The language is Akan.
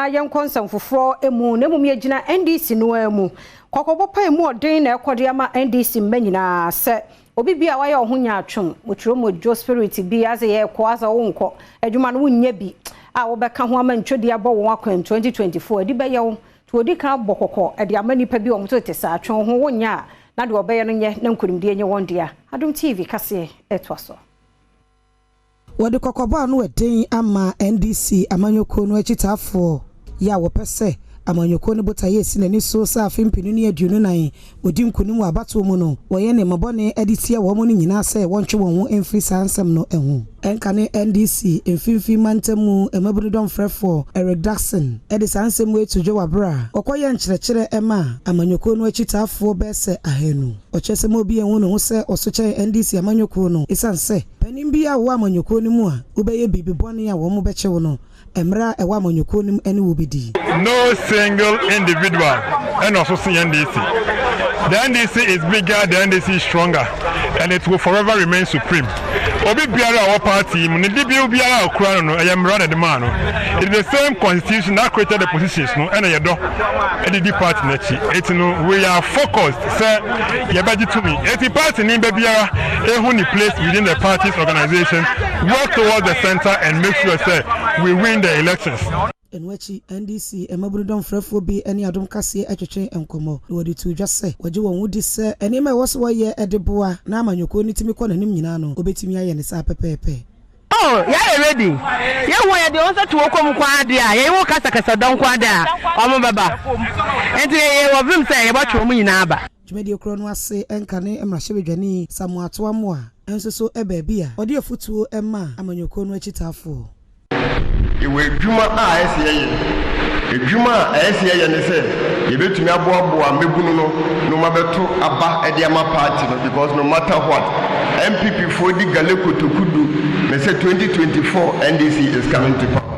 Yɛnkɔ nsɛm foforɔ mu, na mmom yɛgyina NDC no ara mu. Kɔkɔbɔ pa mu ɔden na ɛkɔde ama NDC mma nyinaa sɛ obi bi a wayɛ ɔho nya atwom motwerɛ modwo spirit bi asɛ yɛkɔ asɛ wonkɔ adwuma no, wonyɛ bi a wobɛka ho ama ntwodi abɔ wɔn akwan 2024 adi bɛyɛ wo. Nti wɔdi kan bɔ kɔkɔ ɛde ama nnipa bi a wɔn tete saa atwɛn ho wonyɛ a, na deɛ ɔbɛyɛ no nyɛ na nkonimdie nye wɔn dea. Adom TV kaseɛ ɛtoa so. Wɔde kɔkɔbɔ a no ɛden ama NDC amanyɔkuo no akyitaafoɔ yɛ a wɔpɛ sɛ amanyɔkuo no botaeɛ esi n'ani so sɛ afe 2024 wɔdi nkonim wɔ abatoɔ mu no, wɔyɛ nneɛma bɔne de tia wɔn no nyinaa sɛ wɔntwe wɔn ho mfiri saa nsɛm no ho. Ɛnka ne NDC Mfimfini Mantam mu mmabunu dɔmfrɛfoɔ Eric Daxon de saa nsɛm wei to dwa wɔ abere a ɔkɔyɛ nkyerɛkyerɛ ma amanyɔkuo no akyitaafoɔ bɛyɛ sɛ 200. Ɔkyerɛ sɛ ma obi ehu ne ho sɛ ɔso kyɛn NDC amanyɔkuo no, ɛsiane sɛ panin bi a wɔwɔ amanyɔkuo no mu a wobɛyɛ biribi bɔne a wɔn bɛkyew no, mmerɛ a ɛwɔ amanyɔkuo no mu ne wo bɛdi. No single individual and also see NDC. The NDC is bigger, the NDC is stronger, and it will forever remain supreme. Obi biara a ɔwɔ party mu ne di bi biara a okura no, ɛyɛ mmara na ɛde maa no. It is the same constitution that created the positions no ɛna yɛdɔ ɛde di party n'akyi. Eti no, we are focused sɛ yɛbɛgye tumi. Eti party ni bɛ biara ehu ne place within the party's organization, work towards the center and make sure sɛ we win the elections. Ɛno akyi, NDC mmabunu dɔmfrɛfoɔ bi ne Adom Kaseɛ atwetwe nkɔmmɔ na wɔde to dwa sɛ wɔgye wɔn ho di sɛ nneɛma a ɛwɔ so wɔyɛ de boa na amanyɔkuo no tumi kɔ n'anim nyinaa no, wɔbɛtumi ayɛ ne saa pɛpɛɛpɛ. Oh, yɛayɛ ready. Yɛhu yɛde wɔn nsa to wɔn kɔn mu kwan adeɛ a yɛyɛ wɔn kasakasa dɔn kwan adeɛ a wɔn bɛba. Nti yɛwɔ vim sɛ yɛbɛtwe wɔn nyinaa aba. Dwumadie korɔ no ase, ɛnka ne mmarahyɛbadwani Samuel Ato Amoa nso so baabi a ɔde afotuo ma amanyɔkuo no akyitaafoɔ. Yɛwɔ adwuma a ɛsɛ yɛyɛ. Adwuma a ɛsɛ yɛyɛ ne sɛ yɛbɛtumi aboaboa mmabunu no na wɔn abɛto aba de ama party no, because no matter what NPP foɔ di gale kotoku du na sɛ 2024 NDC is coming to power.